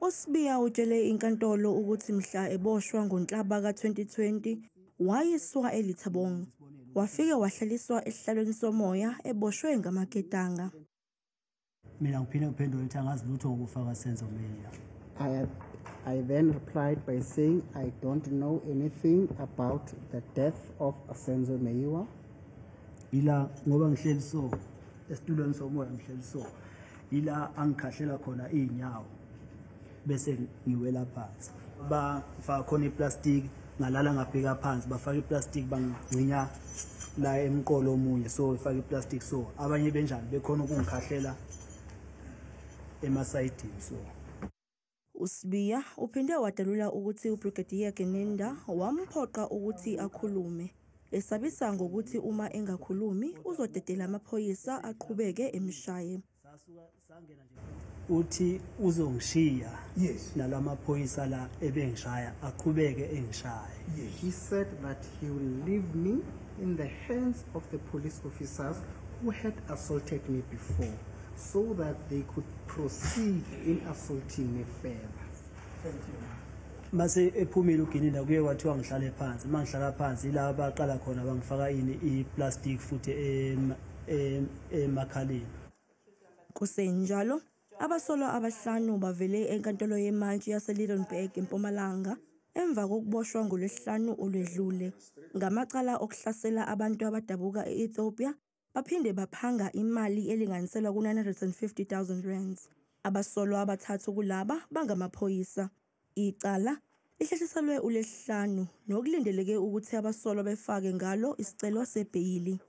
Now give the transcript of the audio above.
USibiya utshele inkantolo ukuthi mhla eboshwa ngoNhlaba ka-2020 wayiswa eLithabong, wafike wahlaliswa esihlalweni somoya eboshwe ngamaketanga. Mina ngiphinde ngiphendule ukuthi angazi lutho ngokufa kaSenzo Meyiwa. I then replied by saying I don't know anything about the death of Senzo Meyiwa. Ila ngoba ngihleli so esitulweni somoya, ngihleli so, ila angikhahlela khona iy'nyawo bese ngiwela phansi, bafaka khona iplastic, ngalala ngabheka phansi, bafaka iplastic, bangcinya la emqolo omunye, so ifaka iplastic, so abanye benjani bekhona ukungikhahlela emasayidini so. USibiya uphinde wadalula ukuthi uBrigadier Gininda wamphoqa ukuthi akhulume, esabisa ngokuthi uma engakhulumi uzodedela amaphoyisa aqhubeke emshaye. Uthi uzongishiya nalamaphoyisa la ebengishaya aqhubeke engishaya. He said that he will leave me in the hands of the police officers who had assaulted me before so that they could proceed in assaulting me further. Mase ephumile uGininda, kuye kwathiwa ngihlale phansi. Uma ngihlala phansi, ila baqala khona bangifaka ini, iplastic futhi emakhaleni. Kusenjalo, abasolwa abahlanu bavele enkantolo yemantshi yaseLydenburg eMpumalanga emva kokuboshwa ngoLwesihlanu olwedlule ngamacala okuhlasela abantu abadabuka e-Ethiopia baphinde baphanga imali elinganiselwa ku-R950 000. Abasolwa abathathu kulaba bangamaphoyisa. Icala lihlehliselwe uLwesihlanu nokulindeleke ukuthi abasolwa befake ngalo isicelo sebheyili.